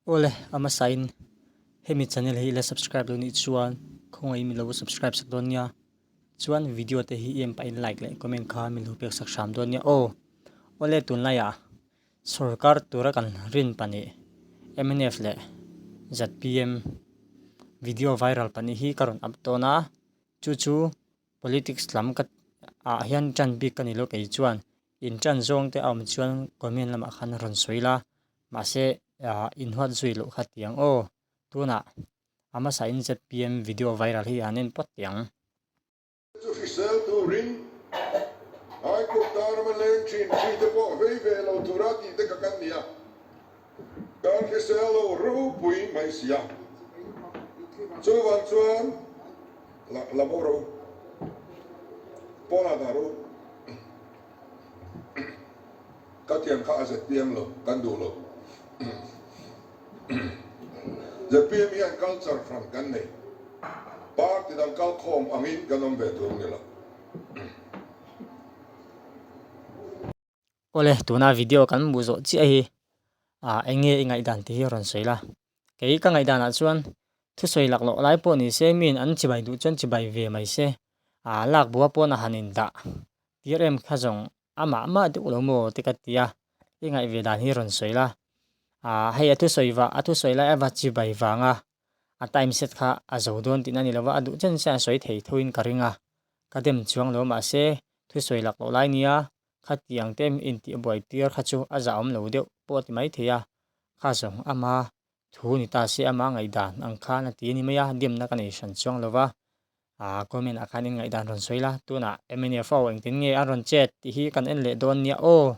Awle, a hmasain hemi channel hi ila subscribe lo nih chuan khawngaihin min lo subscribe sak dawn nia. Chuan video te hi i en pahin like leh comment kha min lo pek sak hram dawn nia aw. Awle, tunlaiah sorkar tura kan rin pahnih mnf leh zpm video viral pahnih hi ka rawn up dawn a, chu chu politics lam ka ah hian tan bik ka ni lo kei chuan in tan zawng te a awm chuan comment lamah khan rawn sawi la. Mahse inhuat zui loh kha tiang aw. Tunah a hmasa in zpm video viral hi han en pawt teh ang. Chu hrisel turin High Court tan a leng thin hri te pawh vei ve lo tura tih te kha kan ni a, kan hrisel lo ropui mai si a. Chuvang chuan la bo ro, pawnah dah ro. Ka thiam kha a zpm lo, kan duh lo. Zpm hian culture hran kan nei. Party dang kal khawm angin kan awm ve tur ni lo. Awle, tuna video kan hmuh zawh chiah hi ah eng nge i ngaihdan tih hi a rawn sawi la. Kei ka ngaihdanah chuan thusawi laklawh lai pawh ni se miin an chibai duh chuan chibai ve mai se, ah lak bua pawn a han indah tir em kha zawng Amah mah deuh lo maw te ka ti a, i ngaih ve dan hi rawn sawi la. Aaa hei a thusawi va a thusawi lai a va chi bai vang a, a time set kha a zo dawn tihna a ni lo va, a duh chen chen a sawi thei tho in ka ring a, ka dem chuang lo mahse thusawi lak loh lai nia khati ang te intih buai tir kha chu a zahawm lo deuh pawh a ti mai thei a, kha zawng ama thu ni ta se ama ngaihdan ang khan a ti a ni mai a, demna ka nei hran chuang lo va. Aa comment ah khan in ngaihdan rawn sawi la, tunah mnf ho engtin nge an rawn chet tih hi kan en leh dawn nia aw.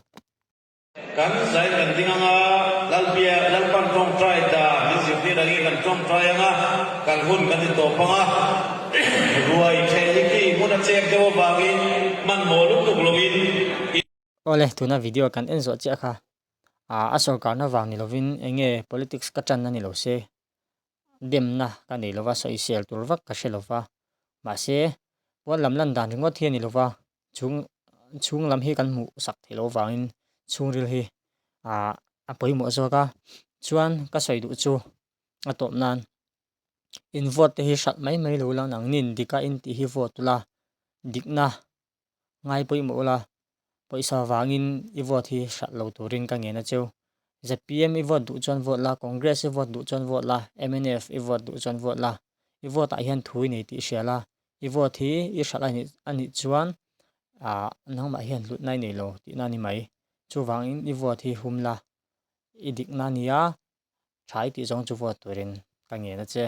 Kan zai kan ding anga, Lalbia, Lalpan tawngtai dan min zirtir angin kan tawngtai anga, kan hun kan ti tawp anga, ruai theh hi khi hmun a chek deuh avangin hmanhmawh lutuk loin i. Awle, tuna video kan en zawh chiah kha aa a sorkarna vang ni lovin eng nge politics ka tan a ni lo se demna ka nei lova, sawisel tur vak ka hre lova, mahse pawn lam lan dan ringawt hi a ni lova, chhung chhung lam hi kan hmuh sak theih loh avangin chhungril hi ah a pawimawh zawk a, chuan ka sawi duh chu a tawp nan in vote te hi hralh mai mai lo la nangnin dika in tih hi vote ula dikna Ngai pawimawh ula, pawisa vangin i vote hi hralh lo turin ka ngen a cheu. Zpm i vote duh chuan vote la, Congress i vote duh chuan vote la, mnf i vote duh chuan vote la. I vote ah hian thu i nei tih hria la, i vote hi i hralh a nih chuan ah nangmah hian hlutna i nei lo tihna a ni mai. Chuvangin i vote hi hum la, i dikna nia tha i tih zawng chu vote turin ka ngen a che.